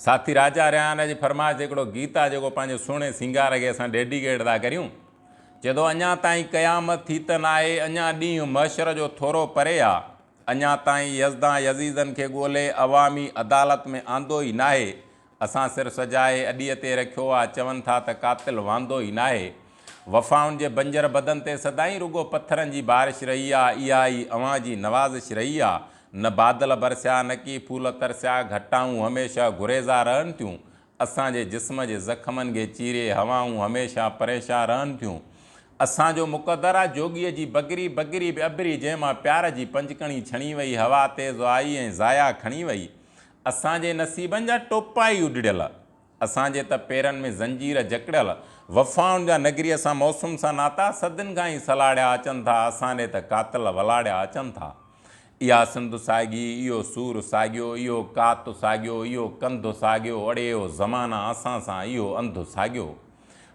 ساٿي راجا ريحان جي فرمائش تي هڪڙو گيت آ جيڪو پنهنجي سهڻي سينگار کي اسان ڊيڊيڪيٽ ٿا ڪريون. چئي ٿو اڃا تائين قيامت ٿي ته ناهي، اڃا ڏينهن محشر جو ٿورو پري آ. اڃا تائين يزدان يزيدن کي ڳولي عوامي عدالت ۾ آندو ئي ناهي. اسان سر سجائي اڏيء تي رکيو آ، چون ٿا ته قاتل واندو ئي ناهي. وفائن جي بنجر بدن تي سدائين رڳو پٿرن جي بارش رهي آ، اها ئي اوهان جي نوازش رهي آ. نه بادل برسيا، نه ڪي ڦول ترسيا، گهٽائون هميشه گريزا رهن ٿيون. اسان جي جسم جي زخمن کي چيري هوائون هميشه پريشان رهن ٿيون. اسان جو مقدر آ جوڳيء جي بگري، بگري به اڀري، جنهن مان پيار جي پنجڪڻي ڇڻي وئي، هوا تيز آئي ۽ ضايع کڻي وئي. اسان جي نصيبن جا ٽوپا ئي اڊڙيل، اسان جي ته پيرن ۾ زنجير جڪڙيل، وفائن جا نگريء سان موسم سان ناتا صدين کان ئي سلاڙيا اچن ٿا، اسان ڏي ته قاتل ولاڙيا اچن ٿا. اها سنڌ ساڳي، اهو سور ساڳيو، اهو ڪات ساڳيو، اهو ڪنڌ ساڳيو، اڙي اهو زمانا اسان سان اهو انڌ ساڳيو.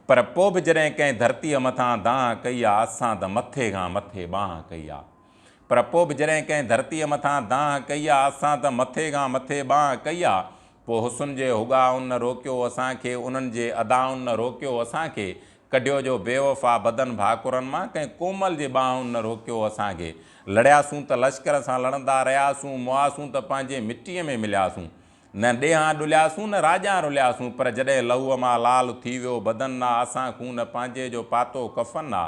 پر پوء به جڏهن ڪنهن ڌرتيء مٿان دانهن ڪئي آ، اسان ته مٿي کان مٿي ٻانهن ڪئي آ. پر پوء به جڏهن ڪنهن ڌرتيء مٿان دانهن ڪئي آ، اسان ته مٿي کان مٿي ٻانهن ڪئي آ. پوء حسن جي هڳائن نه روڪيو اسان کي، انهن جي ادائن نه روڪيو اسان کي. ڪڍيو جو بيوفا بدن ڀاڪرن مان، ڪنهن ڪومل جي ٻانهن نه روڪيو اسان کي. لڙياسون ته لشڪر سان لڙندا رهياسون، مئاسون ته پنهنجي مٽيء ۾ ملياسون. نه ڏيهان ڏلياسون نه راڄان رلياسون، پر جڏهن لهوء مان لال ٿي ويو بدن آ، اسان خون پنهنجي جو پاتو ڪفن آ.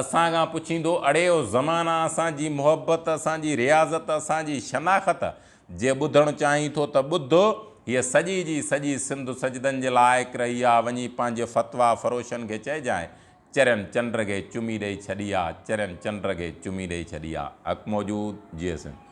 اسان کان پڇيندو، اڙي او زمانا اسان جي محبت، اسان جي رياضت، اسان جي شناخت، جي ٻڌڻ چاهين ٿو ته ٻڌ، هيء سڄي جي سڄي سنڌ سجدن جي لائق رهي آ، وڃي پنهنجي فتويٰ فروشن کي چئجانء، چرين چنڊ کي چمي ڏئي ڇڏي آ، چرين چنڊ کي چمي ڏئي ڇڏي آ. حق موجود، جيئي سنڌ.